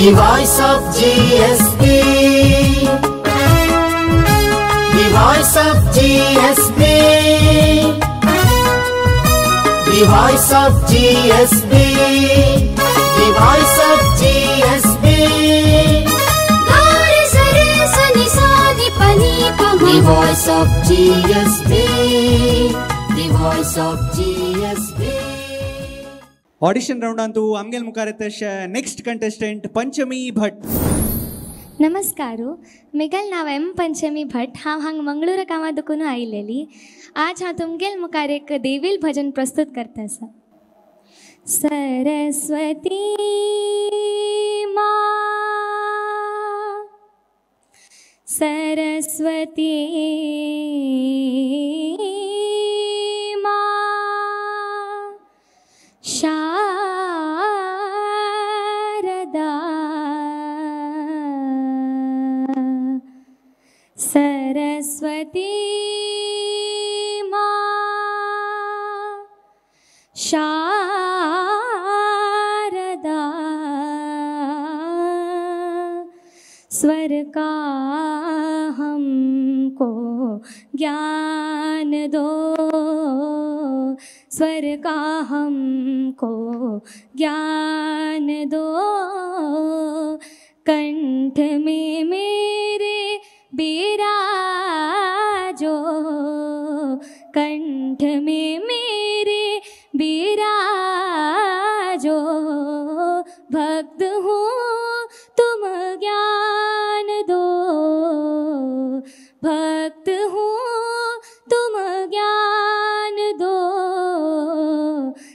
The voice of GSB. The voice of GSB. The voice of GSB. The voice of GSB. The voice of GSB. The voice of GSB. Audition round अंतु आमगेल मुखार येता next contestant पंचमी भट. नमस्कार, मेगल नाव M पंचमी भट. हांव हांग मंगळूर गांवा दुकून आयलेली. आज हांव तुमगेल मुखार एक देवील भजन प्रस्तुत करता आसा. सरस्वती माँ, सरस्वती माँ, शारदा सरस्वती माँ, शारदा स्वर का हमको ज्ञान दो, स्वर का हमको ज्ञान दो, कंठ में मेरे बिराजो, कंठ में मेरे बिराजो, भक्त हूँ तुम ज्ञान दो, भक्त हूँ तुम ज्ञान दो,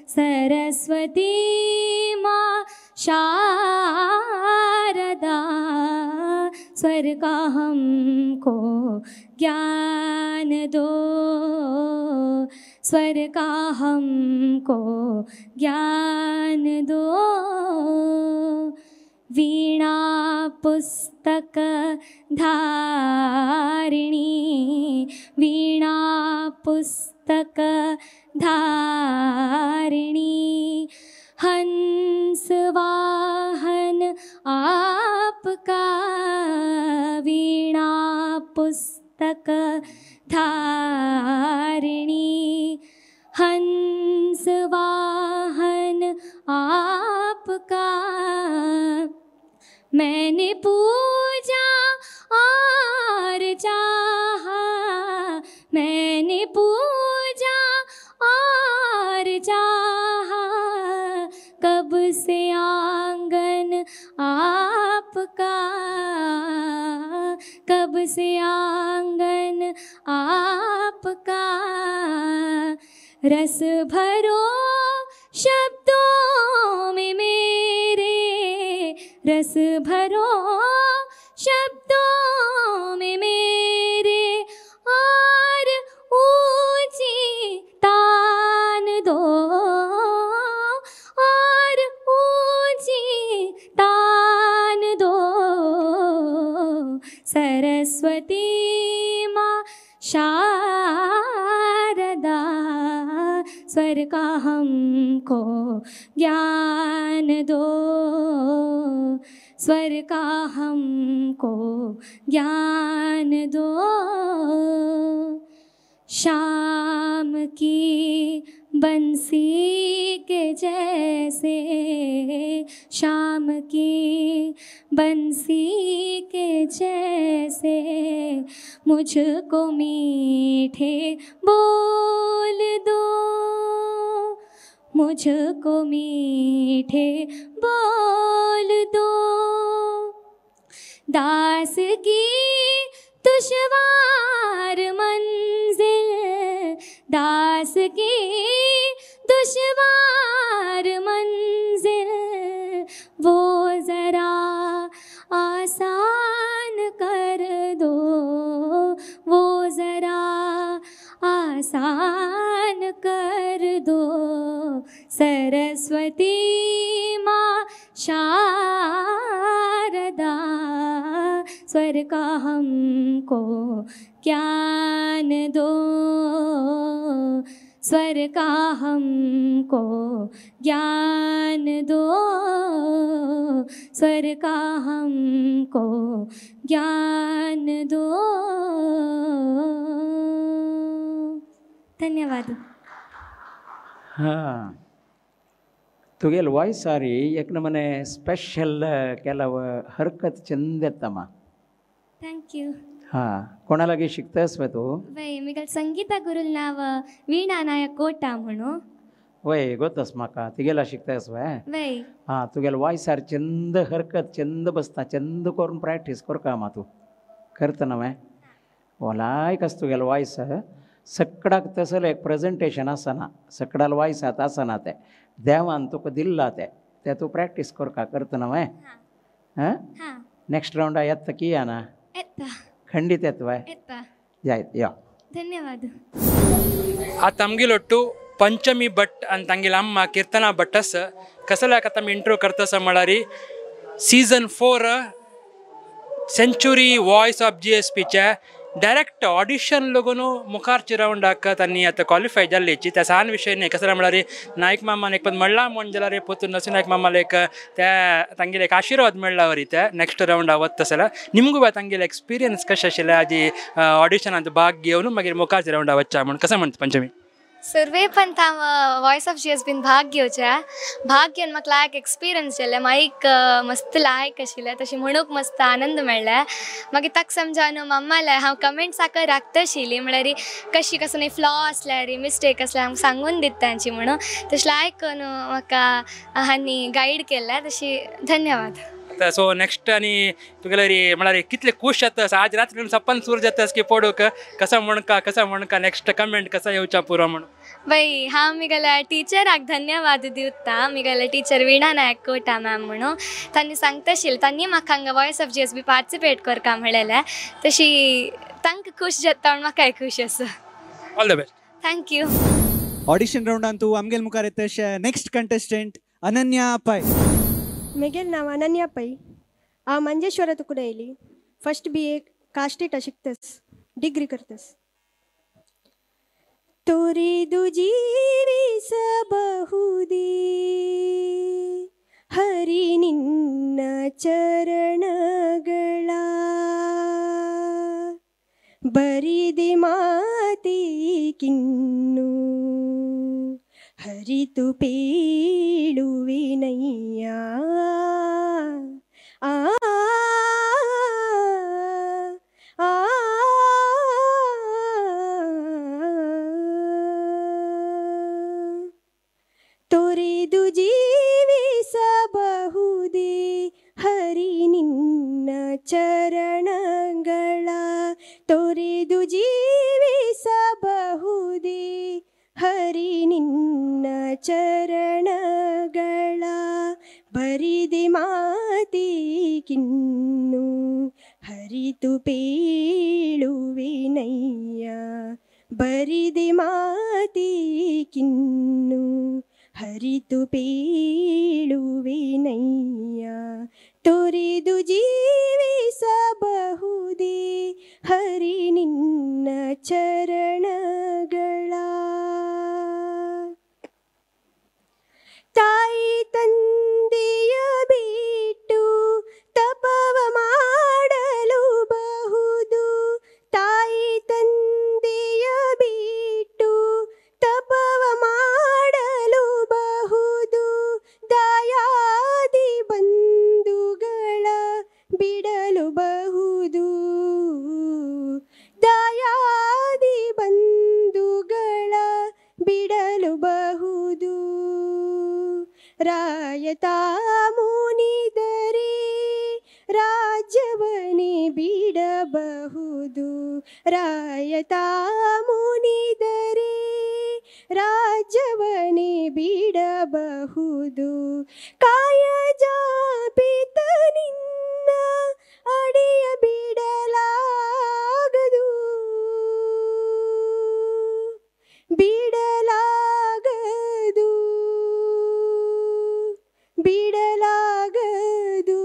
सरस्वती माँ शारदा स्वर का हमको ज्ञान दो, स्वर का हमको ज्ञान दो. वीणा पुस्तक धारिणी, वीणा पुस्तक धारिणी, हंस वाहन आपका, वीणा पुस्तक धारिणी, हंस वाहन आपका, मैंने पूजा और चाहा, मैंने पूजा और चाहा, कब से आंगन आपका, कब से आंगन आपका, रस भरो शब्दों में मेरे, रस भरो शब्दों में मेरे, और ऊंची तान दो, और ऊंची तान दो, सरस्वती माँ शारदा स्वर का हमको ज्ञान दो, स्वर का हमको ज्ञान दो. शाम की बंसी के जैसे, शाम की बंसी के जैसे, मुझको मीठे बोल दो, मुझको मीठे बोल दो, दास की दुश्वार मंजिल, दास की दुश्वार मंजिल, वो ज़रा आसान कर दो, वो ज़रा आसान कर दो, सरस्वती माँ शारदा स्वर का हमको ज्ञान दो, स्वर का हमको ज्ञान दो, स्वर का हमको ज्ञान दो. धन्यवाद. हां, तुगेल वॉयस सारी एक नमने स्पेशल ಕೆಲವು हरकत चंद येता. Thank you. हां, कोणा लागीं शिकतास वे तूं? वय, मिगल संगीता गुरुल नाव वीणा नायक कोटा म्हणून. वय गोतस म्हाका तिगेला शिकतास वे? वय. हां, तुगेल वॉयसार चंद हरकत चंद बसता, चंद करून प्रॅक्टीस करका मा तूं करता न्हय? लायक आसा तुगेल वॉयस. सकडाक तसलें एक प्रेजेंटेशन आसना, सकडाल वॉयसात आसना, तें देवान तुका दिल्ला तें तें तूं प्रॅक्टीस करका करता न्हय? हां, नेक्स्ट रावंडा येता की ना? खंडीत येता वय? जायत यो. धन्यवाद. आतां आमगेलो ಒಟ್ಟು पंचमी भट आनी तांगेली अम्मा कीर्तना भट आसा. कसल्याक आतां आमी इंटरव्यू करता आसा म्हळ्यार season 4 century voice of GSPचे direct audition लगून मुखारचे रावंडाक तांणी आतां क्वॉलिफाय जाल्ल्याची त्या सान विशय न्ही. कसल्या म्हळ्यार नायक मामान एक पण म्हणला म्हण जाल्यार पोतून नरसिंह नायक मामाले एक त्या तांगेले एक आशिर्वाद मेळ्ळा वरी ते नेक्स्ट रावंडा वता जाल्यार निमगो बाय तांगेले एक्सपिरियन्स कशें आशिल्लें आजी ऑडिशनांत भाग घेवन मागीर मुखारचे रावंडा वच्चा म्हूण कशें म्हणटा पंचमी? सुरवे पण हांव वॉयस ऑफ GSBन भाग घेवच्या, भाग घेवन म्हाका लायक एक्सपिरियन्स जालें, माईक मस्त लायक आशिल्लें, तशें म्हणूंक मस्त आनंद मेळ्ळें. मागीर ताका समजावन मम्माले हांव कमेंट्साक राखता आशिल्ली, म्हळ्यार कशी कसो न्ही फ्लॉ आसल्यार मिस्टेक आसल्यार आमकां सांगून दिता तांची म्हणून, तशें लायक म्हाका हांणी गायड केल्लें, तशी धन्यवाद. सो नेक्स्ट आनी तुगेले म्हळ्यार कितले खूश जाता आज रात्री सपन सूर जाता की पडूक कसा म्हणका कसा म्हणका नेक्स्ट कमेंट कसा येवचा पुरो म्हणून? बाई हांव मिगेल्या टिचराक धन्यवाद दिवता. मिगेले टिचर वीणा नायक कोटा मॅम म्हणून तांणी सांगता आशिल्लें, तांणी म्हाका हांगा वॉयस ऑफ GSB participate करका म्हणलेलें, तशी तांकां खूश जाता म्हूण म्हाकाय खूश आसा. All the best. Thank you. Audition रावंडांतू आमगेल मुखार येता नेक्स्ट कंटेस्टंट अनन्या पै. मेगेल नाव अनन्या पै. हांव मंजेश्वरा तुकडे येयली. फर्स्ट BA कास्टेटा शिकतस, डिग्री करतस. तोरी जीविसಬಹುದೇ ಹರಿ ನಿನ್ನ ಚರಣಗಳ ಬರಿದೆ ಮಾತೇಕಿನ್ನು ಹರಿತು ಪೇಳುವಿನಯ್ಯ ಆ ಆ ತೊರೆದು ಜೀವಿಸಬಹುದೇ ಹರಿ ನಿನ್ನ ಚರಣಗಳ ತೊರೆದು ಜೀವಿಸಬಹುದೇ ಹರಿ ನಿನ್ನ ಚರಣಗಳ ಬರಿದೆ ಮಾತೇಕಿನ್ನು ಹರಿತು ಪೇಳುವಿನಯ್ಯ ಬರಿದೆ ಮಾತೇಕಿನ್ನು ಹರಿತು ಪೇಳುವಿನಯ್ಯ ತೊರೆದು ಜೀವಿಸಬಹುದೇ ಹರಿ ನಿನ್ನ ಚರಣಗಳ ತಾಯಿ ತಂದೆಯ ಬಿಟ್ಟು ತಪವ ಮಾಡಲು ಬಹುದು ತಾಯಿ ತಂದೆಯ ಬಿಟ್ಟು ತಪವ ಮಾಡಲು ಬಹುದು ದಯಾದಿ ಬಂಧುಗಳ ಬಿಡಲು ಬಹುದು ದಯಾದಿ ಬಂಧುಗಳ ಬಿಡಲು ಬಹುದು ರಾಯತ ಮುನಿದರೆ ರಾಜ್ಯವನೇ ಬಿಡಬಹುದು ರಾಯತ ಮುನಿದರೆ ರಾಜ್ಯವನೇ ಬಿಡಬಹುದು ಕಾಯಜ ಪಿತನಿನ್ನ ಅಡೆಯ ಬಿಡಲಾಗದು ಬಿಡಲಾಗದು ಬಿಡಲಾಗದು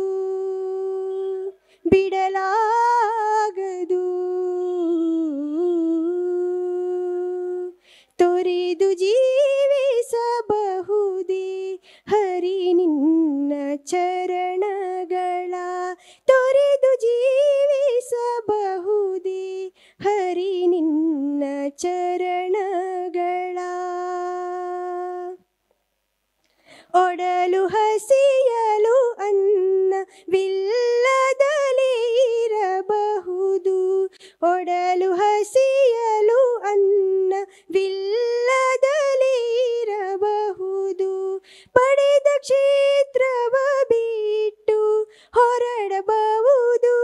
ಬಿಡಲಾಗದು ತೊರೆದು ಜೀವಿಸಬಹುದೇ ಹರಿ ನಿನ್ನ ಚರಣಗಳ ಚರಣಗಳ. ಒಡಲು ಹಸಿಯಲು ಅನ್ನವಿಲ್ಲದಲೇ ಇರಬಹುದು, ಒಡಲು ಹಸಿಯಲು ಅನ್ನವಿಲ್ಲದಲೇ ಇರಬಹುದು, ಪಡೆದ ಕ್ಷೇತ್ರವ ಬಿಟ್ಟು ಹೊರಡಬಹುದು,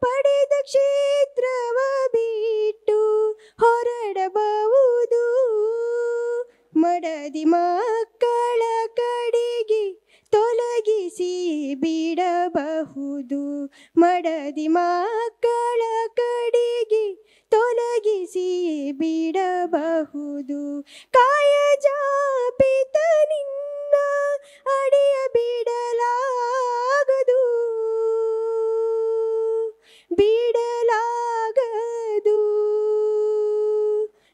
ಪಡೆದ ಕ್ಷೇತ್ರವ ಬಿಟ್ಟು ಹೊರಡಬಹುದು, ಮಡದಿ ಮಕ್ಕಳ ಕಡೆಗೆ ತೊಲಗಿಸಿ ಬಿಡಬಹುದು, ಮಡದಿ ಮಕ್ಕಳ ಕಡೆಗೆ ತೊಲಗಿಸಿ ಬಿಡಬಹುದು, ಕಾಯಜಾಪಿತ ನಿನ್ನ ಅಡೆಯ ಬಿಡಲಾಗದು, ಬಿಡಲಾಗದು,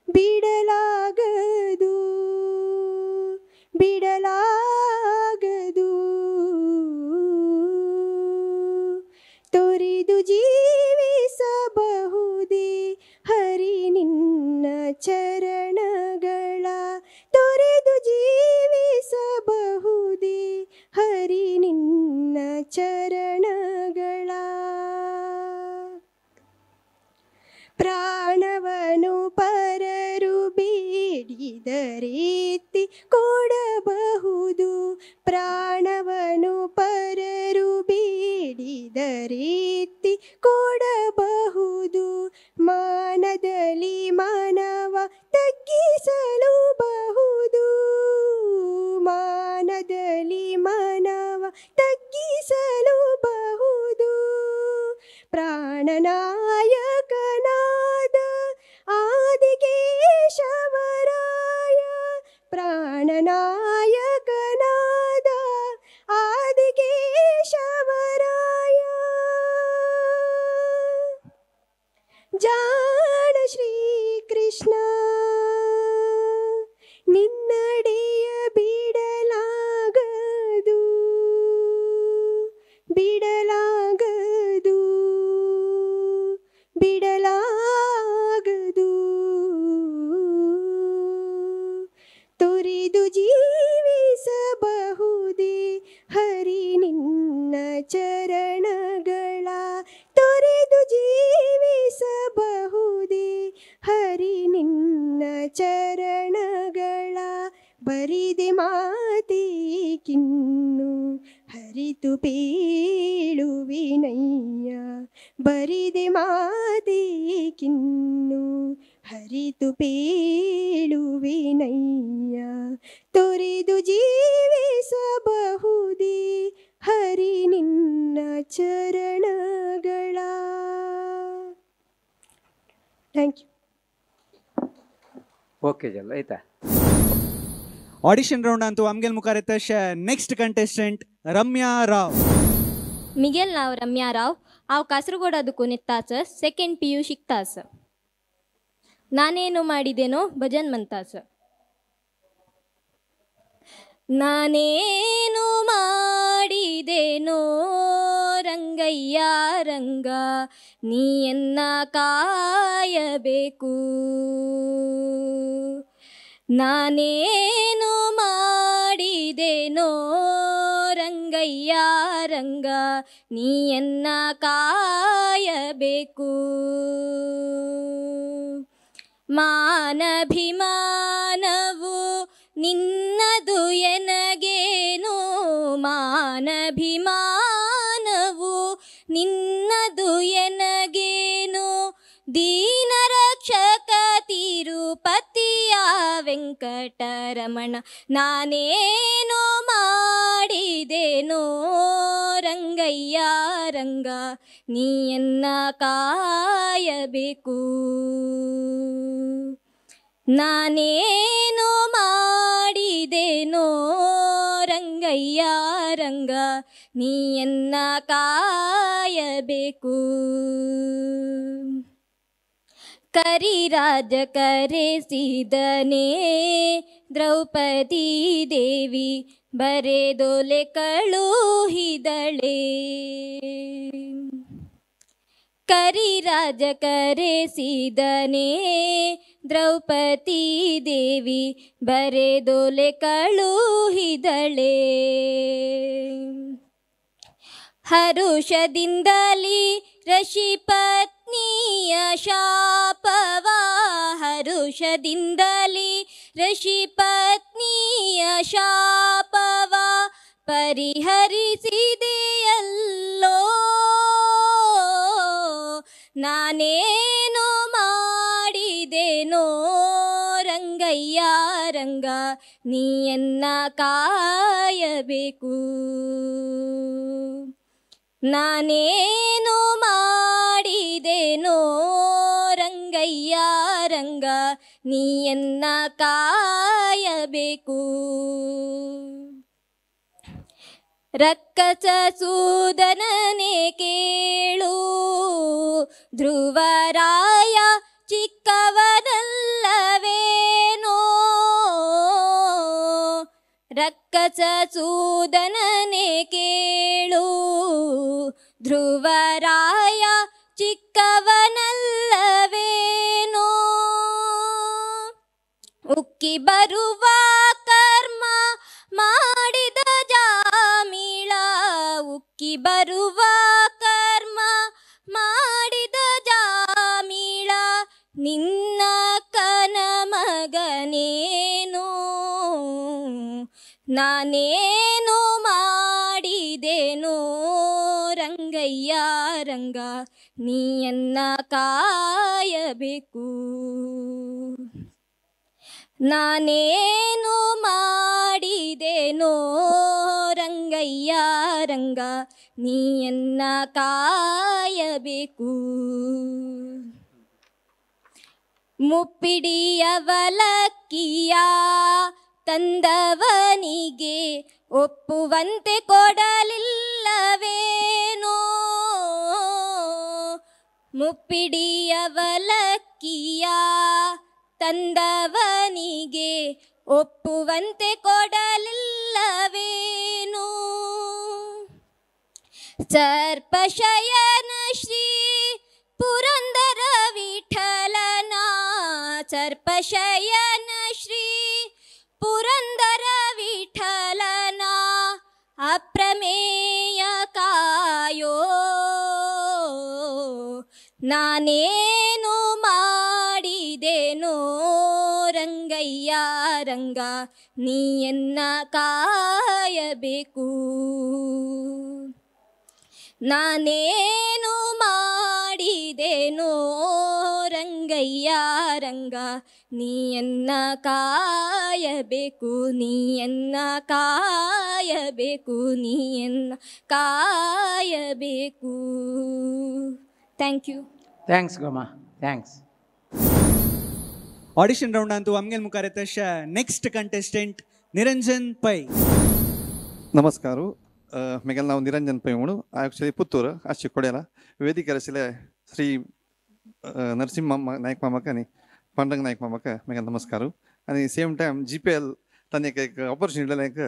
ಬಿಡಲಾಗದು, ಬಿಡಲಾಗದು, ತೊರೆದು ಜೀವಿಸಬಹುದೇ ಹರಿ ನಿನ್ನ ಚರಣಗಳ, ತೊರೆದು ಜೀವಿಸಬಹುದೇ ಹರಿ ನಿನ್ನ ಚರಣಗಳ. ಪ್ರಾಣವನು ಪರರು ಬೇಡಿದ ರೀತಿ ಕೊಡಬಹುದು, ಪ್ರಾಣವನು ಪರರು ಬೇಡಿದ ರೀತಿ ಕೊಡಬಹುದು, ಮಾನದಲ್ಲಿ ಮಾನವ ತಗ್ಗಿಸಲು ಬಹುದು, ಮಾನದಲ್ಲಿ ಮಾನವ ತಗ್ಗಿಸಲು ಬಹುದು, ಪ್ರಾಣನಾಯಕನಾದ ಆದಿಕೇಶವರಾಯ, ಪ್ರಾಣನಾಯಕನಾದ ಆದಿಕೇಶವರಾಯ. ಜಾಣ ಶ್ರೀಕೃಷ್ಣ ನಿನ್ನಡೆಯ ಬಿಡಲಾಗದು, ಬಿಡಲಾಗದು, ಬಿಡಲಾಗದು, ತೊರೆದು ಜೀವಿಸಬಹುದೇ ಹರಿ ನಿನ್ನ ಚರಣಗಳ, ತೊರೆದು ಜೀವಿಸಬಹುದೇ ಹರಿ ನಿನ್ನ ಚರಣಗಳ, ಬರಿದೆ ಮಾತೇಕಿನ್ನು ಹರಿತು ಪೇಳುವಿನಯ್ಯ, ಬರಿದೆ ಮಾತೇಕಿನ್ನು ಹರಿತು ಪೇಳುವಿನಯ್ಯ, ತೊರೆದು ಜೀವಿಸಬಹುದೇ ಹರಿ ನಿನ್ನ ಚರಣಗಳ. Thank you. Okay ಜಲ್ ಆಯ್ತಾ. ಆಡಿಷನ್ ರೌಂಡ್ ಅಂತೂ ಅಮ್ಗೆಲ್ ಮುಖಾರಿತ ನೆಕ್ಸ್ಟ್ ಕಂಟೆಸ್ಟೆಂಟ್ ರಮ್ಯಾ ರಾವ್. ಮಿಗೆಲ್ ನಾವ್ ರಮ್ಯಾ ರಾವ್, ಆವ್ ಕಾಸರಗೋಡದಕ್ಕೂ ನಿತ್ತಾಸ, ಸೆಕೆಂಡ್ ಪಿ ಯು ಶಿಕ್ತಾಸ. ನಾನೇನು ಮಾಡಿದೇನೋ ಭಜನ್ ಮಂತಾಸ. ನಾನೇನು ಮಾಡಿದೇನೋ ರಂಗಯ್ಯ ರಂಗ, ನೀಯನ್ನ ಕಾಯಬೇಕು, ನಾನೇನು ಮಾಡಿದೇನೋ ರಂಗಯ್ಯ ರಂಗ, ನೀಯನ್ನ ಕಾಯಬೇಕು, ಮಾನಭಿಮಾನವು ನಿನ್ನದು ಎನಗೇನು, ಮಾನಭಿಮಾನವು ನಿನ್ನದು ಎನಗೇನು, ದೀನರಕ್ಷಕ ತಿರುಪತಿಯ ವೆಂಕಟರಮಣ, ನಾನೇನು ಮಾಡಿದೇನೋ ರಂಗಯ್ಯ ರಂಗ, ನೀಯನ್ನ ಕಾಯಬೇಕು, ನಾನೇನು ಮಾಡಿದೇನೋ ರಂಗಯ್ಯ ರಂಗ, ನೀಯನ್ನ ಕಾಯಬೇಕು, ಕರಿರಾಜ ಕರೆಸಿದನೇ ದ್ರೌಪದಿ ದೇವಿ ಬರೆದೊಲೆ ಕಳುಹಿದಳೆ, करिराज करे सीदने द्रौपदी देवी बरेदोले ಕಳುಹಿದಳೆ. ಹರುಷದಿಂದಲಿ ಋಷಿ ಪತ್ನಿಯ ಶಾಪವ ಹರುಷದಿಂದಲಿ ಋಷಿ ಪತ್ನಿಯ ಶಾಪವ ಪರಿಹರಿಸಿದೆಯಲ್ಲೋ ನಾನೇನು ಮಾಡಿದೆನೋ ರಂಗಯ್ಯ ರಂಗ ನೀಯನ್ನ ಕಾಯಬೇಕು. ನಾನೇನು ಮಾಡಿದೆನೋ ರಂಗಯ್ಯ ರಂಗ ನೀಯನ್ನ ಕಾಯಬೇಕು. ರಕ್ಕಸ ಸೂದನನೆ ಕೇಳು ಧ್ರುವರಾಯ ಚಿಕ್ಕವನಲ್ಲವೇನೋ ರಕ್ಕಸ ಸೂದನನೆ ಕೇಳು ಧ್ರುವರಾಯ ಚಿಕ್ಕವನಲ್ಲವೇನೋ ಉಕ್ಕಿ ಬರುವ ಕರ್ಮ ಮಾಡಿದ ಜಾಮೀಳ ಉಕ್ಕಿ ಬರುವ ಕರ್ಮ ಮಾಡಿದ ಜಾಮೀಳ ನಿನ್ನ ಕನ ಮಗನೇನು ನಾನೇನು ಮಾಡಿದೆನೋ ರಂಗಯ್ಯ ರಂಗ ನೀಯನ್ನ ಕಾಯಬೇಕು. ನಾನೇನು ಮಾಡಿದೆನೋ ರಂಗಯ್ಯ ರಂಗ ನೀಯನ್ನ ಕಾಯಬೇಕು. ಮುಪ್ಪಿಡಿಯವಲಕ್ಕಿಯ ತಂದವನಿಗೆ ಒಪ್ಪುವಂತೆ ಕೊಡಲಿಲ್ಲವೇನೋ ಮುಪ್ಪಿಡಿಯವಲಕ್ಕಿಯ ತಂದವನಿಗೆ ಒಪ್ಪುವಂತೆ ಕೊಡಲಿಲ್ಲವೇನೋ ಸರ್ಪಶಯನ ಶ್ರೀ ಪುರಂದರ ವಿಠಲನ ಸರ್ಪಶಯನ ಶ್ರೀ ಪುರಂದರ ವಿಠಲನ ಅಪ್ರಮೇಯ ಕಾಯೋ ನಾನೇನು ಮಾಡಿದೆನೋ ರಂಗಯ್ಯ ರಂಗ ನೀಯನ್ನ ಕಾಯಬೇಕು. ನಾನೇನು ಮಾಡಿದೆನೋ ರಂಗಯ್ಯ ರಂಗ ನೀಯನ್ನ ಕಾಯಬೇಕು ನೀಯನ್ನ ಕಾಯಬೇಕು ನೀಯನ್ನ ಕಾಯಬೇಕು. Thank you. Thanks Goma, thanks. Audition round ಅಂತೂ ಅಮ್ಗೆಲ್ ಮುಖಾರೆ ನೆಕ್ಸ್ಟ್ ಕಂಟೆಸ್ಟೆಂಟ್ ನಿರಂಜನ್ ಪೈ. ನಮಸ್ಕಾರ, ಮೆಗಲ್ ನಾವು ನಿರಂಜನ್ ಪೈ ಉಣು ಆ್ಯಕ್ಚುಲಿ ಪುತ್ತೂರು ಅಷ್ಟು ಕೊಡೆಯಲ್ಲ ವೇದಿಕೆ ರಸಿಲೆ ಶ್ರೀ ನರಸಿಂಹ ನಾಯಕ್ ಮಾಮಕ ನೀ ಪಾಂಡಂಗ್ ನಾಯಕ್ ಮಾಮಕ ಮೆಗಲ್ ನಮಸ್ಕಾರ. आणि same time G P L तांणी एक ऑपॉर्च्युनिटी एक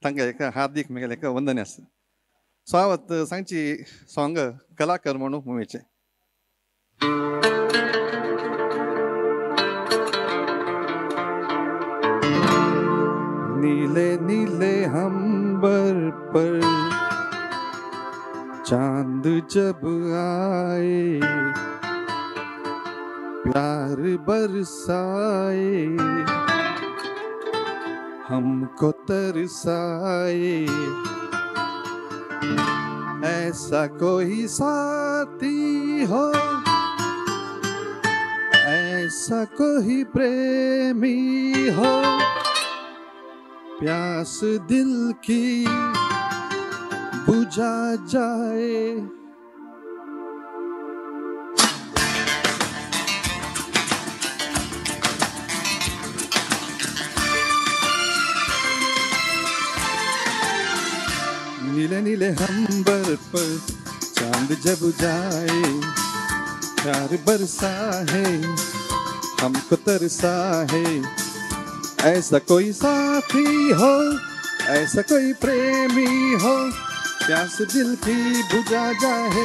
तांकां एक हार्दिक मेगेल एक वंदने आसा. सो हांव सांगची सॉंग कलाकार म्हणून मुवीचें. नीले नीले अंबर पर चांद जब आए प्यार बरसाए हमको तरसाए ऐसा कोई साथी हो ऐसा कोई प्रेमी हो प्यास दिल की बुझा जाए. नीले नीले अंबर पर चांद जब जाए प्यार बरसा है हमको तरसा है ऐसा कोई साथी हो ऐसा कोई प्रेमी हो प्यास दिल की बुझा जाए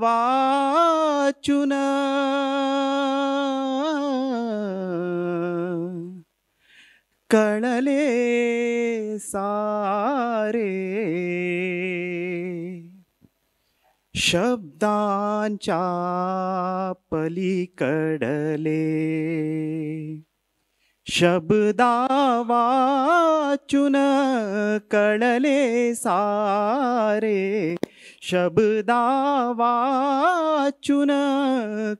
वाचून कळले सारे शब्दांच्या पलीकडले शब्दा वाचून कळले सारे शब्दा वाचून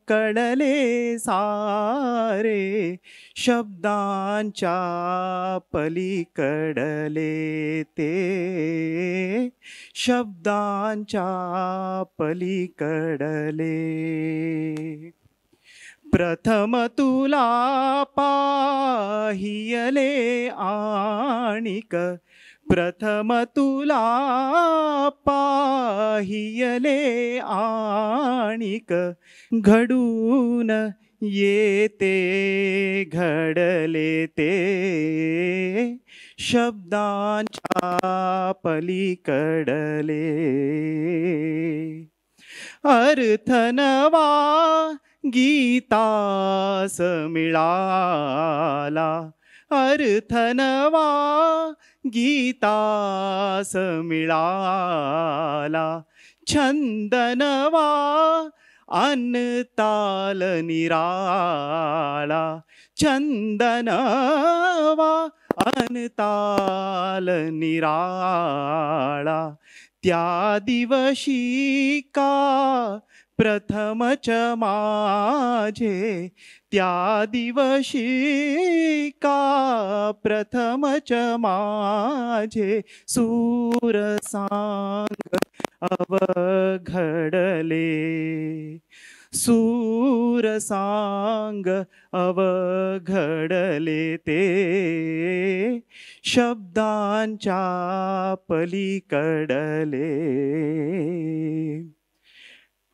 कळले सारे शब्दांच्या पलीकडले ते शब्दांच्या पलीकडले प्रथम तुला पाहियले आणिक प्रथम तुला पाहियले आणिक घडून येते घडले ते शब्दांच्या पलीकडले अर्थ नवा गीतास मिळाला अर्थ नवा गीतास मिळाला छंद नवा अन ताल निराळा छंद नवा अन ताल निराळा त्या दिवशी का प्रथमच माझे त्या दिवशी का प्रथमच माझे सूर सांग अवघडले सूर सांग अवघडले ते शब्दांच्या पलीकडले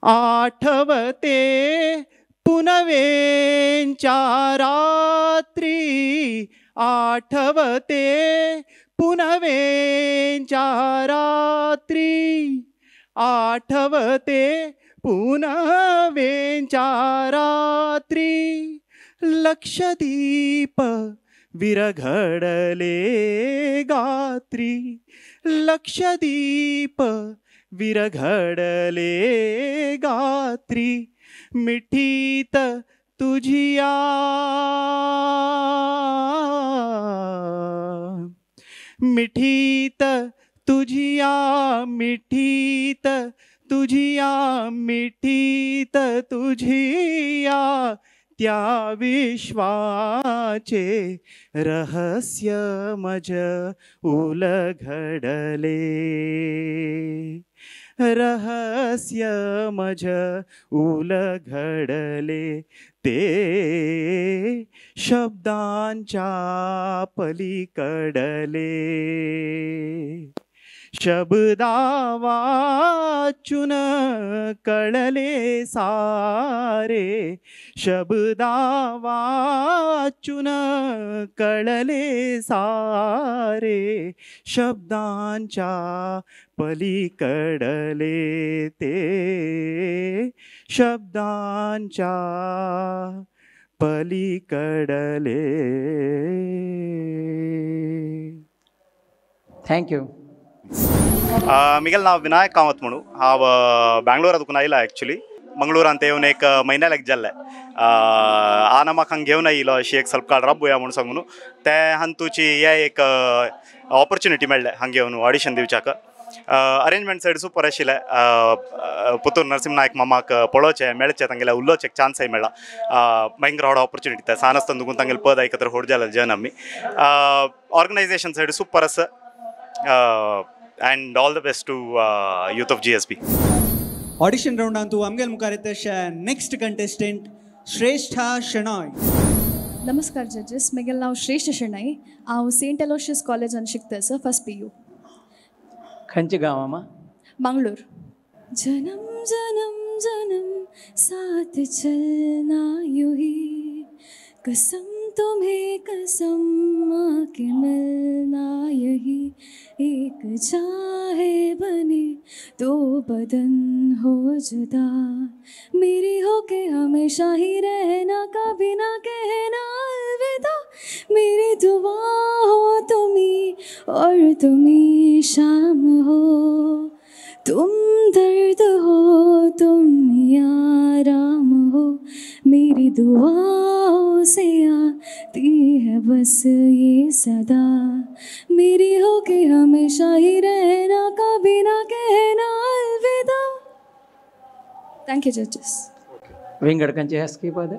आठवते पुनवेंच्या रात्री आठवते पुनवेंच्या रात्री आठवते पुनवेंच्या रात्री लक्षदीप विरघडले गात्री लक्षदीप विरघडले गात्री मिठीत तुझिया मिठीत तुझिया मिठीत तुझिया मिठीत तुझिया त्या विश्वाचे रहस्य मज उलगडले रहस्य मज उलगडले ते शब्दांच्या पलीकडले शब्दा वाचून कळले सारे शब्दा वाचून कळले सारे शब्दांच्या पलीकडले ते शब्दांच्या पलीकडले. Thank you. मिगेल नाव विनायक कामत म्हणू हांव बँगलोरा तुका आयला एक्चुली मंगळूरान ते येवन एक म्हयन्याक जाल्लें आना म्हाका हांगा घेवन आयिल्लो अशी एक ಸ್ವಲ್ಪ काळ राबोया म्हूण सांगून ते हांगा तुजी हे एक ऑपॉर्च्युनिटी मेळ्ळें हांगा येवन ऑडिशन दिवच्याक. अरेंजमेंट सायड सुपर आशिल्लें पुतूर नरसिंह नायक मामाक पळोवचें मेळचें तांगेल्या उलोवचें एक चान्सय मेळ्ळा भयंकर व्हड ऑपॉर्च्युनिटी ते सान आसतना तुकून तांगेले पद आयकतर व्हड जालें जन आमी. ऑर्गनायझेशन सायड सुपर आसा and all the best to youth of GSB. Audition round अंतु आमगेल मुखार येता नेक्स्ट कंटेस्टेंट श्रेष्ठा शेणॉय. नमस्कार जजेस, म्हगेलें नांव श्रेष्ठ शेणॉय. हांव सेंट एलोशियस कॉलेजान शिकता सर, फर्स्ट PU. खंयचे गांव आमा? मंगळूर. जन्म जन्म जन्म साथ चलना यूं ही, कसम तुम्हें कसम आके मिलना यही एक चाहे बने तो बदन हो जुदा, मेरी हो के हमेशा ही रहना, कभी ना कहना अलविदा। मेरी दुआ हो तुम्ही और तुम्ही शाम हो, तुम दर्द हो तुम आराम हो, मेरी दुआओं से आती है बस ये सदा, मेरी हो के हमेशा ही रहना, कभी ना कहना अलविदा। Thank you judges. विंगड खंयचे हें स्कीप आहा?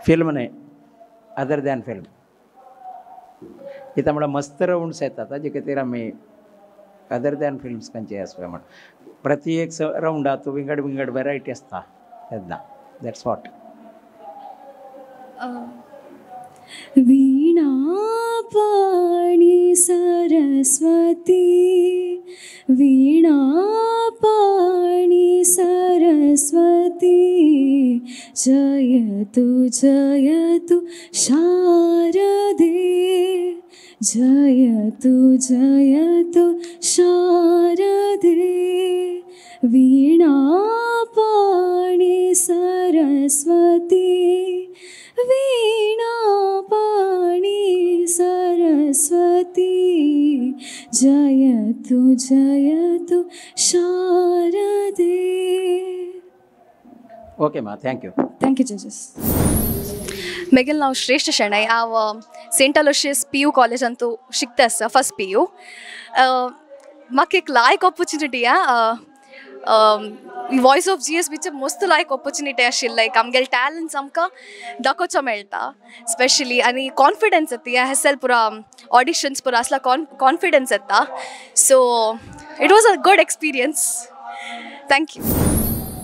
फिल्म न्हय, अदर दॅन फिल्म. इथं म्हळ्यार मस्त रावंड्स येतात जे खातीर आमी अदर दॅन फिल्म्स खंयचे आसपय म्हण प्रति एक रावंडात विंगड विंगड वेरायटी आसता तेन्ना that's what. Veena Pani Saraswati, Veena Pani Saraswati, जयतु जयतु शारदे, जयतु जयतु शारदे, वीणा पाणी सरस्वती, वीणा पाणी सरस्वती, जयतु जयतु शारदे. ओके मा, thank you. Thank you judges. मेगेल नांव श्रेष्ठ शेणै. हांव सेंट अलोशियस पी यू कॉलेजांतू शिकता आसा, फर्स्ट पी यू. म्हाका एक लायक opportunity voice of G S बीचे मस्त लायक ऑपॉर्च्युनिटी आशिल्ली. लायक आमगेले टॅलंट्स आमकां दाखोवचो मेळटा स्पेशली, आनी कॉन्फिडन्स येता ह्या हेसल पुरा ऑडिशन्स पुरा असला कॉन्फिडन्स येता. So it was a good experience. Thank you.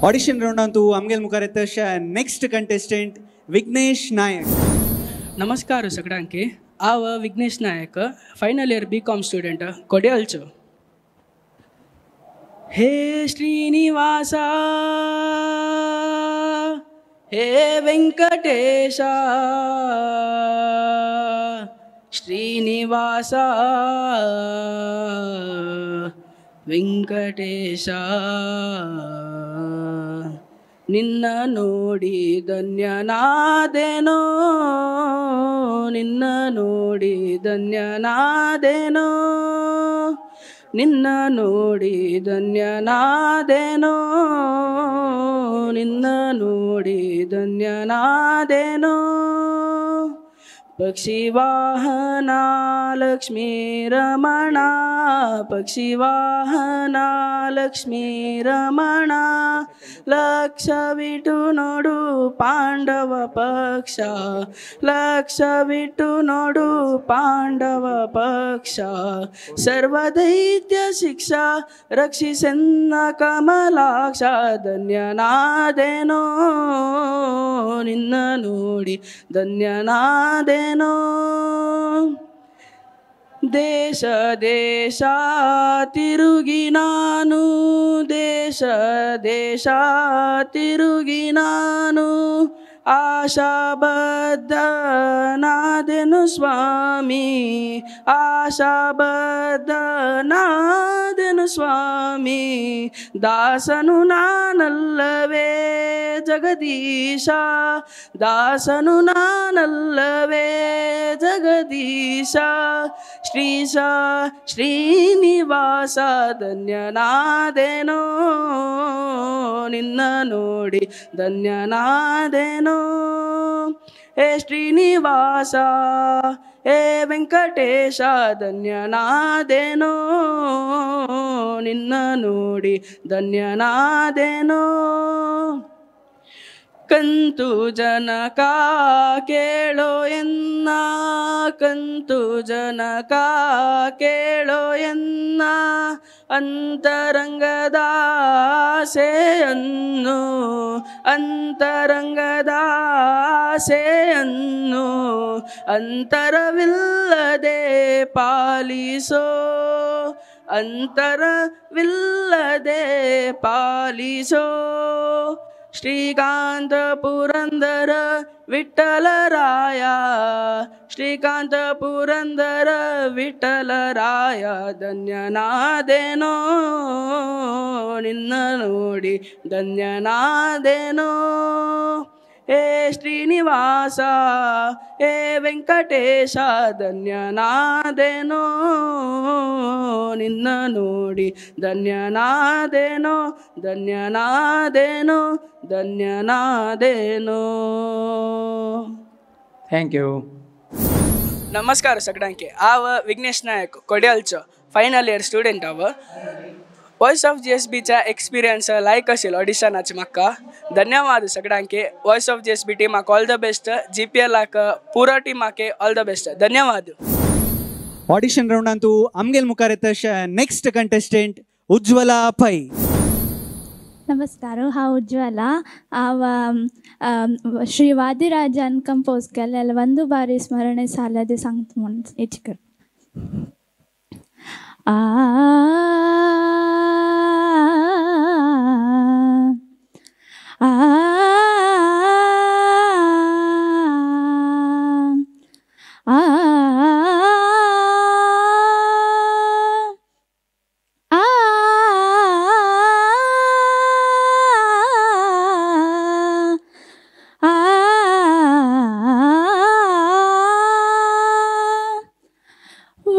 Audition राउंडांतू आमगेल मुखार येता नेक्स्ट कंटेस्टंट विघ्नेश नायक. नमस्कार सगळ्यांके. हांव Vighnesh Naik, final year B com student, कोडेलचो. हे श्रीनिवासा, हे वेंकटेशा, श्रीनिवासा ವೆಂಕಟೇಶ, ನಿನ್ನ ನೋಡಿ ಧನ್ಯನಾದೆನೋ, ನಿನ್ನ ನೋಡಿ ಧನ್ಯನಾದೆನೋ, ನಿನ್ನ ನೋಡಿ ಧನ್ಯನಾದೆನೋ, ನಿನ್ನ ನೋಡಿ ಧನ್ಯನಾದೆನೋ. ಪಕ್ಷಿವಾಹನ ಲಕ್ಷ್ಮೀ ರಮಣ, ಪಕ್ಷಿವಾಹನ ಲಕ್ಷ್ಮೀ ರಮಣ, ಲಕ್ಷವಿಟ್ಟು ನೋಡು ಪಾಂಡವ ಪಕ್ಷ, ಲಕ್ಷವಿಟ್ಟು ನೋಡು ಪಾಂಡವ ಪಕ್ಷ, ಸರ್ವದೈತ್ಯ ಶಿಕ್ಷಾ ರಕ್ಷಿಸೆನ್ನ ಕಮಲಾಕ್ಷ, ಧನ್ಯನಾದೆನೋ ನಿನ್ನ ನೋಡಿ ಧನ್ಯನಾದೆನೋ. ದೇಶ ದೇಶ ತಿರುಗಿ ನಾನು, ದೇಶ ದೇಶ ತಿರುಗಿ ನಾನು, ಆಶಾಬದ್ಧನಾದೆನು ಸ್ವಾಮಿ, ಆಶಾಬದ್ಧನಾದೆನು ಸ್ವಾಮಿ, ದಾಸನು ನಾನಲ್ಲವೇ ಜಗದೀಶ, ದಾಸನು ನಾನಲ್ಲವೇ ಜಗದೀಶ, ಶ್ರೀಶ ಶ್ರೀನಿವಾಸ ಧನ್ಯನಾದೆನೋ ನಿನ್ನ ನೋಡಿ ಧನ್ಯನಾದೆನೋ. ಹೇ ಶ್ರೀನಿವಾಸ, ಹೇ ವೆಂಕಟೇಶ ಧನ್ಯನಾದೆನೋ ನಿನ್ನ ನೋಡಿ ಧನ್ಯನಾದೆನೋ. ಕಂತು ಜನಕ ಕೇಳೋ ಎನ್ನ, ಕಂತು ಜನಕ ಕೇಳೋ ಎನ್ನ, ಅಂತರಂಗದ ಆಸೆಯನ್ನು, ಅಂತರಂಗದ ಆಸೆಯನ್ನು ಅಂತರವಿಲ್ಲದೆ ಪಾಲಿಸೋ, ಅಂತರವಿಲ್ಲದೆ ಪಾಲಿಸೋ. श्रीकांत पुरंदर विठ्ठलराया, श्रीकांत पुरंदर विठ्ठलराया, ಧನ್ಯನಾದೆನೋ ನಿನ್ನ ನೋಡಿ ಧನ್ಯನಾದೆನೋ. ಹೇ ಶ್ರೀನಿವಾಸ ಹೇ ವೆಂಕಟೇಶ, ಧನ್ಯನಾದೆನೋ ನಿನ್ನ ನೋಡಿ ಧನ್ಯನಾದೆನೋ, ಧನ್ಯನಾದೆನೋ, ಧನ್ಯನಾದೆನೋ. Thank you. ನಮಸ್ಕಾರ ಸಗಡಂಕೆ. ಆವ ವಿಘ್ನೇಶ್ ನಾಯಕ್, ಕೊಡಿಯಲ್ಚೋ ಫೈನಲ್ ಇಯರ್ ಸ್ಟೂಡೆಂಟ್. ಅವ ವಾಯ್ಸ್ ಆಫ್ ಜಿ ಎಸ್ ಬಿच्या एक्सपिरियन्स लायक आशिल्लो ऑडिशनाचे म्हाका. धन्यवाद सगळ्यांके. Voice of G S B टीमाक all the best, G P एलाक पुरो टीमाके ऑल the best. धन्यवाद. ಆಡಿಷನ್ ರೌಂಡ್ ಅಂತೂ ಅಮ್ಗೆಲ್ ಮುಖಾರೆ ನೆಕ್ಸ್ಟ್ ಕಂಟೆಸ್ಟೆಂಟ್ ಉಜ್ವಲ ಪೈ. ನಮಸ್ಕಾರ, ಹಾವು ಉಜ್ವಲ. ಅವ ಶ್ರೀ ವಾದಿರಾಜನ್ ಕಂಪೋಸ್ केल्लें ಒಂದು ಬಾರಿ ಸ್ಮರಣೆ ಸಾಲದೆ सांगता म्हूण इच्छा. ಆ ಆ ಆ ಆ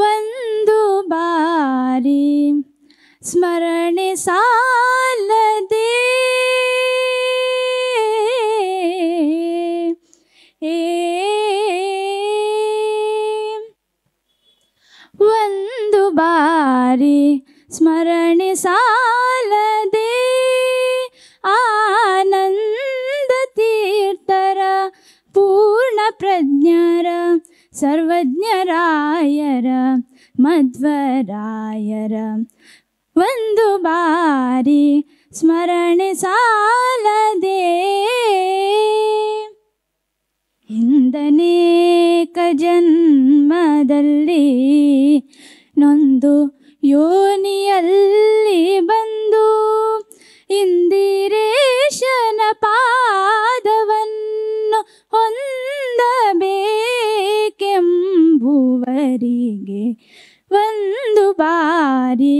ಒಂದು ಬಾರಿ ಸ್ಮರಣೆ ಸಾಲದೆ ಒಂದು ಬಾರಿ ಸ್ಮರಣೆ ಸಾಲದೆ ಆನಂದ ತೀರ್ಥರ ಪೂರ್ಣ ಪ್ರಜ್ಞರ ಸರ್ವಜ್ಞರಾಯರ ಮಧ್ವರಾಯರ ಒಂದು ಬಾರಿ ಸ್ಮರಣೆ ಸಾಲದೆ. ಹಿಂದನೇಕ ಜನ್ಮದಲ್ಲಿ ನೊಂದು ಯೋನಿಯಲ್ಲಿ ಬಂದು ಇಂದಿರೇಶನ ಪಾದವನ್ನು ಹೊಂದಬೇಕೆಂಬುವರಿಗೆ ಒಂದು ಬಾರಿ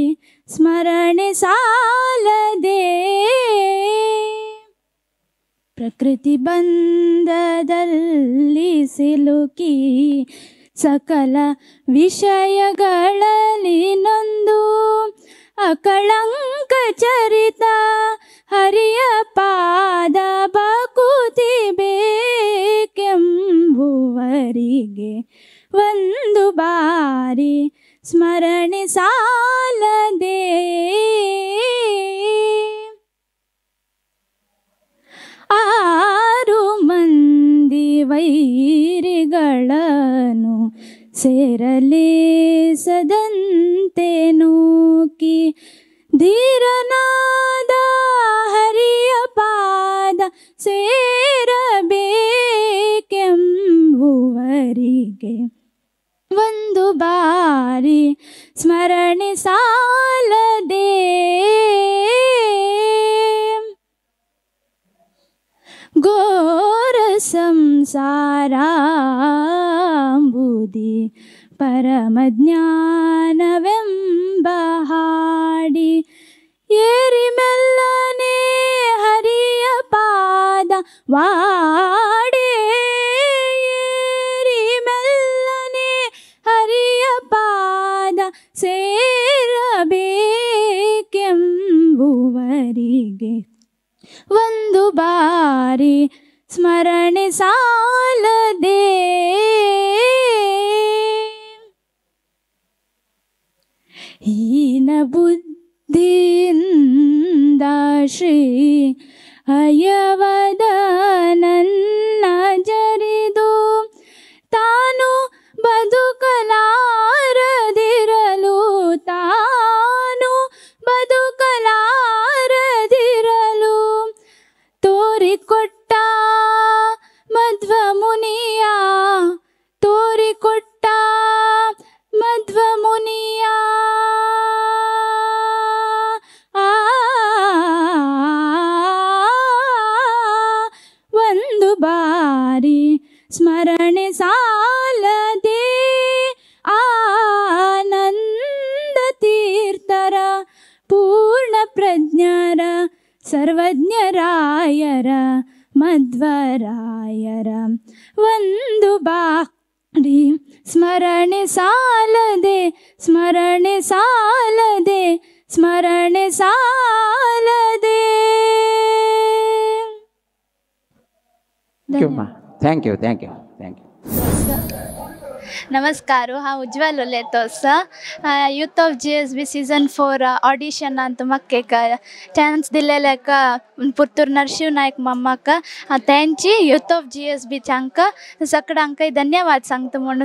ಸ್ಮರಣೆ ಸಾಲದೆ. ಪ್ರಕೃತಿ ಬಂಧದಲ್ಲಿ ಸಿಲುಕಿ ಸಕಲ ವಿಷಯಗಳಲ್ಲಿ ನೊಂದು ಅಕಳಂಕ ಚರಿತ ಹರಿಯ ಪಾದ ಬಕುತಿ ಬೇಕೆಂಬುವರಿಗೆ ಒಂದು ಬಾರಿ ಸ್ಮರಣೆ ಸಾಲದೆ. ಆರು ಮಂದಿ ವೈರಿಗಳನ್ನು ಸೇರಲೇಸದಂತೆ ನೂಕಿ ಧೀರನಾದ ಹರಿಯ ಪಾದ ಸೇರಬೇಕೆಂಬುವರಿಗೆ ಒಂದು ಬಾರಿ ಸ್ಮರಣೆ ಸಾಲದೆ. ಘೋರ ಸಂಸಾರಾಂಬುದಿ ಪರಮಜ್ಞಾನವೆಂಬ ಹಾಡಿ ಏರಿ ಮೆಲ್ಲನೆ ಹರಿಯ ಪಾದ ವಾಡೆ, ಏರಿ ಮೆಲ್ಲನೆ ಹರಿಯ ಪಾದ ಸೇರಬೇಕೆಂಬುವರಿಗೆ ಒಂದು ಬಾರಿ ಸ್ಮರಣೆ ಸಾಲದೆ. ಹೀನ ಬುದ್ಧಿಯಿಂದ ಶ್ರೀ ಅಯವದ ನನ್ನ ಜರಿದು ತಾನು ಬದುಕಲಾರದಿರಲು, ತಾನು ಬದುಕಲಾರದಿರಲು ತೋರಿಕೊಟ್ಟ ಮಧ್ವ ಮುನಿಯ, ತೋರಿಕೊಟ್ಟ ಮಧ್ವ ಮುನಿಯ. ಆ ಪೂರ್ಣ ಪ್ರಜ್ಞರ ಸರ್ವಜ್ಞರಾಯರ ಮಧ್ವರಾಯರ ಒಂದು ಬಾರಿ ಸ್ಮರಣೆ ಸಾಲದೆ ಸ್ಮರಣೆ ಸಾಲದೆ ಸ್ಮರಣೆ ಸಾಲದೆ. Thank you thank you thank you. ನಮಸ್ಕಾರ, ಹಾಂ Ujwal ಉಲ್ಲೇತೋಸ್ youth of G S B season 4 audition ಅಂತ ಮಕ್ಕೇಕ ಚಾನ್ಸ್ ದಿಲ್ಲೆಲೆಕ ಪುತ್ತೂರು ನರಸಿಂಹ ನಾಯ್ಕ ಮಮ್ಮಕ್ಕ तेंची youth of G S B ಚಾಂಕ ಸಕಡಾಂಕ ಧನ್ಯವಾದ सांगता म्हणून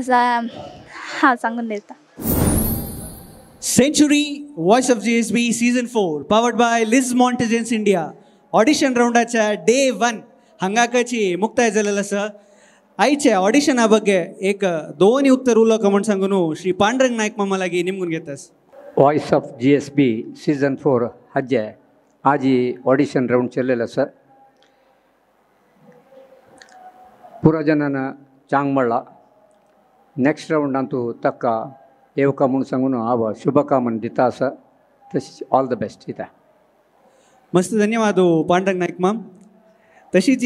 हां सांगून दिता. Century voice of G S B season 4 powered by Liz Mortgages India audition ರೌಂडाच्या day 1 हांगाकाची मुक्ताय जालेलो आसा. आयचे ऑडिशना ಬಗ್ಗೆ एक दोन उत्तर उलोवका म्हूण सांगून श्री पांडुरंग नायक मामा लागीं निमगून घेतास. Voice of G S B season 4 हाजे आजी ऑडिशन राऊंड चललेलं सर. पुरा जनान चांग म्हणला नेक्स्ट राऊंड अंतू तक्का येवका म्हूण सांगून हांव शुभकामना दिता आसा. तशीच ऑल the best दिता. मस्त धन्यवाद पांडुरंग नायक माम. तशीच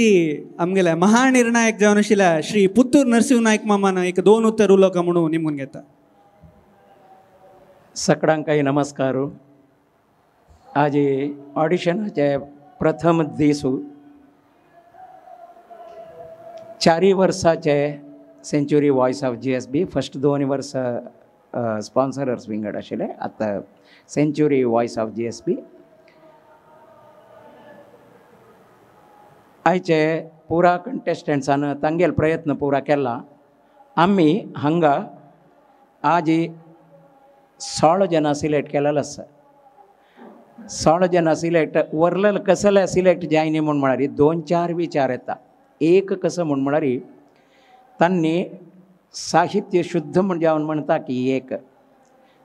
आमगेल्या महानिर्णायक जावन आशिल्ल्या श्री पुत्तूर नरसिंह नायक मामान एक दोन उत्तर उलोवका म्हणून निमून घेता. सगळ्यांकाय नमस्कार. आज ऑडिशनाचे प्रथम दीस 4 वर्साचे century voice of G S B first 2 वर्सां स्पॉन्सरर्स विंगड आशिल्ले, आतां century voice of G S B. आयचे पुरा कंटेस्टंट्सान तांगेल प्रयत्न पुरा केला. आमी हांगा आज 16 जणां सिलेक्ट केलेलो आसा. 16 जणां सिलेक्ट वरलेले कसले सिलेक्ट जायनी म्हूण म्हळ्यार 2-4 विचार येता. एक कसं म्हूण म्हळ्यार तांणी साहित्य शुद्ध म्हूण जावन म्हणटा की एक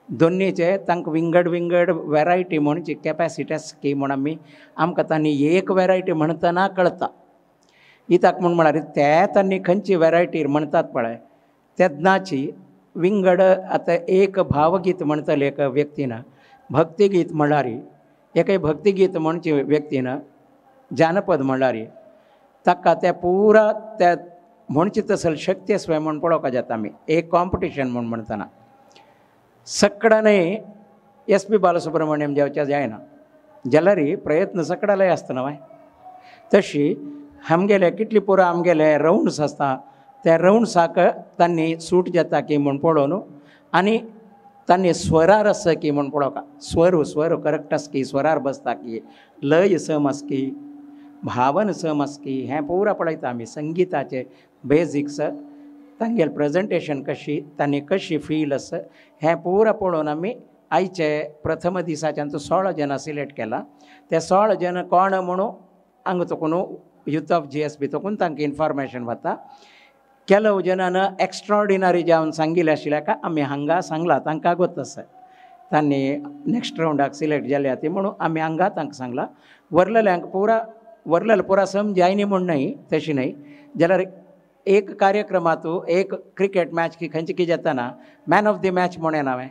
दोन्हीचे तांकां विंगड विंगड वेरायटी म्हणची कॅपॅसिटी आसा की म्हूण आमी आमकां तांणी एक वेरायटी म्हणटना कळटा. इताक म्हूण म्हळ्यार ते तांणी खंयची वेरायटी म्हणटात पळय तेन्नाची विंगड. आतां एक भावगीत म्हणटले एका व्यक्तीन, भक्तिगीत म्हळ्यार एकय भक्तिगीत म्हणची व्यक्तीन, जानपद म्हळ्यार ताका त्या पुरा त्या म्हणची तसल शक्ती आसा म्हूण पळोवपाक जाता. आमी एक कॉम्पिटिशन म्हूण म्हणटना सगळ्यांनी एस पी बालसुब्रमण्यम जावच्या जायना जाल्यार प्रयत्न सगळ्यालाय आसता न्हय. तशी आमगेले कितली पुरा आमगेले रावंड्स आसता त्या रावंड्साक तांणी सूट जाता की म्हूण पळोवन आनी तांणी स्वरार आसा की म्हूण पळोवका. स्वर स्वर करेक्ट आसा की स्वरार बसता की लय सम आसा की भावन सम आसा की हें पुरा पळयता आमी. संगिताचे बेजिक्स तांगेल प्रेजेंटेशन कशी तांणी कशी फील आसा हें पुरा पळोवन आमी आयचे प्रथम दिसाच्यान तो 16 जणां सिलेक्ट केला. ते 16 जण कोण म्हणून हांगा तकून youth of G S B तकून तांकां इन्फॉर्मेशन वता. ಕೆಲವು ಜನಾನ ಎಕ್ಸ್ಟ್ರಾಡಿನರಿ जावन सांगिल्लें आशिल्ल्या का आमी हांगा सांगलां तांकां गोत आसा तांणी नेक्स्ट रावंडाक सिलेक्ट जाल्या ती म्हणून आमी हांगा तांकां सांगलां. वरलेल्यांक पुरा वरलेले पुरा सम जायनी म्हूण न्हय तशी न्हय जाल्यार एक कार्यक्रमांतू एक क्रिकेट मॅच की खंयची की जाताना मॅन ऑफ the match म्हूण येना हांवें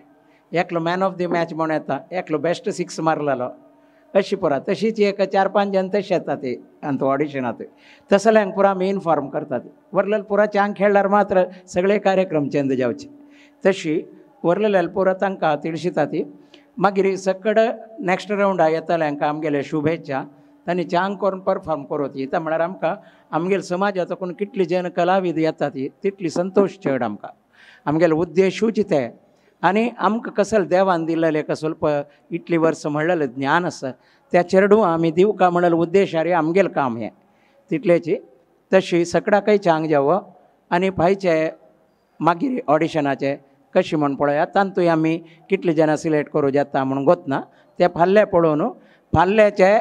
एकलो मॅन ऑफ the match म्हूण येता एकलो बेस्ट 6 मारलेलो अशी पुरा तशीच एक 4-5 जण तशे येता ते आनी ऑडिशनांत तसल्यांक पुरा आमी इनफॉर्म करतात. वरलेले पुरा चांग खेळ्ळ्यार मात्र सगळे कार्यक्रम चेंज जावचे तशी वरलेल्या पुरा तांकां तिळशिता ती. मागीर सकड नेक्स्ट रावंडा येतल्यांक आमगेले शुभेच्छा तांणी चांग करून परफॉर्म करूं ती. म्हळ्यार आमकां आमगेले समाजांत कोण कितली जन कलाविद येता ती तितली संतोश चड आमकां. आमगेले उद्देशूच ते आनी आमकां कसले देवान दिल्लें एक स्वल्प इतली वर्सां म्हणलेलें ज्ञान आसा त्या चेडूं आमी दिवका म्हणलें उद्देशार आमगेलें काम हें तितलेची. तशी सगळ्याकय चांग जावो आनी फायचे मागीर ऑडिशनाचे कशी म्हूण पळोवया तातूंय आमी कितले जाणां सिलेक्ट करूं जाता म्हूण गोतना ते फाल्ले पळोवन फाल्ल्याचे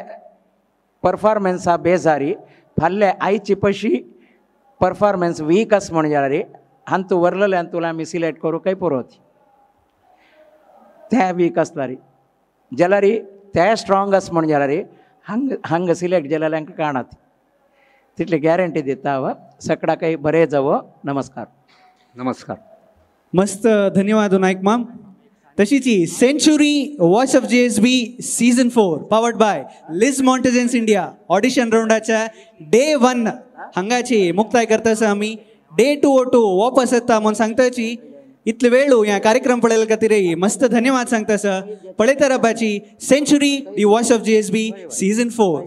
परफॉर्मन्सा बेजारी फाल्ले आयची पशी परफॉर्मन्स वीक आसा म्हूण जाल्यार हांतू वरलेले हातूंत आमी सिलेक्ट करूं काय पुरो ते वीक आसल्यार जाल्यार ते स्ट्रॉंग आसा म्हूण जाल्यार हांग हांगा सिलेक्ट जाल्ल्यांक काणात तितली गॅरंटी दिता हांव. सगळ्याकय बरें जावो. नमस्कार. नमस्कार. मस्त धन्यवाद नायक माम. तशीच century voice of GSB season 4 powered by Liz Montezens India audition रावंडाच्या day 1 हांगाची मुक्ताय करता आमी. डे 2 ओ 2 वापस येता म्हणून सांगताची. इतले वेळू ह्या कार्यक्रम पळयले खातीर मस्त धन्यवाद सांगता सर. पळयता रावपाची century the voice of GSB season 4.